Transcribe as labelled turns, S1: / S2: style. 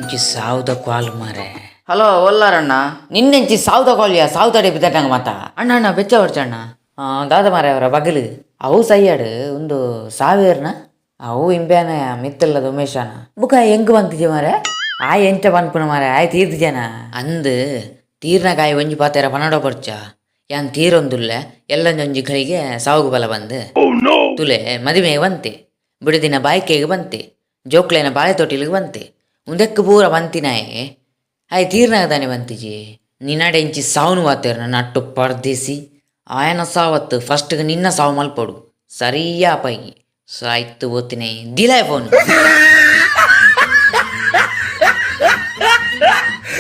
S1: ಎಂಚಿ ಸಾವುದ ಕಾಲ್ ಮಾರೆ.
S2: ಹಲೋ ಒಲ್ಲಾರಣ್ಣ.
S1: ನಿನ್ನೆಂಚಿ ಸಾವುದ ಕಾಲ್ಯ ಸಾವುದಡೆ ಬಿದ್ದಟ್ಟಂಗ ಮಾತ. ಅಣ್ಣ ಅಣ್ಣ ಬೆಚ್ಚ ಹೊಡ್ಚಣ್ಣ. ದಾದ ಮಾರೆ ಅವರ ಬಗಲು ಅವು ಸೈಯಾಡು ಒಂದು ಸಾವಿರನ ಅವು ಇಂಬ್ಯಾನ ಮಿತ್ತಲ್ಲದ ಉಮೇಶನ ಬುಕ ಎಂಕ್ ಬಂತಿಜೆ ಮಾರೆ. ಆಯ್ ಎಂಚ ಪನ್ಪುನ ಮಾರೆ, ಆಯ್ ತೀರ್ದು ಜನ ಅಂದ್ ತೀರ್ನ ಕಾಯಿ ಒಂಜಿ ಪಾತೆರ ಪನಡ ಪೊರ್ಚ. ಯಾನ್ ತೀರೊಂದುಲ್ಲೆ ಎಲ್ಲಂಜೊಂಜಿ ಗಳಿಗೆ ಸಾವುಗು ಬಲ ಬಂದು ತುಲೆ. ಮದಿಮೆಗೆ ಬಂತೆ, ಬಿಡುದಿನ ಬಾಯ್ಕೆಗೆ ಬಂತೆ, ಜೋಕ್ಲೆನ ಬಾಳೆ ತೊಟ್ಟಿಲಿಗೆ ಬಂತೆ, ಉಂದೆಕ್ಕು ಪೂರ ಬಂತಿನಾಯೆ ಆಯ್ ತೀರ್ನಾಗ ತಾನೆ ಬಂತಿಜಿ. ನಿನ್ನಡೆ ಇಂಚಿ ಸಾವುನು ವಾತೇರ್ ನನ್ನ ಅಟ್ಟು ಪರ್ದೇಸಿ. ಆಯನ ಸಾವತ್ತು ಫಸ್ಟ್ಗೆ ನಿನ್ನ ಸಾವು ಮಲ್ಪೊಡು ಸರಿಯಾ ಪೈ ಸಾಯ್ತು ಓತಿನೆ. ದಿಲಾಯ್ ಫೋನ್.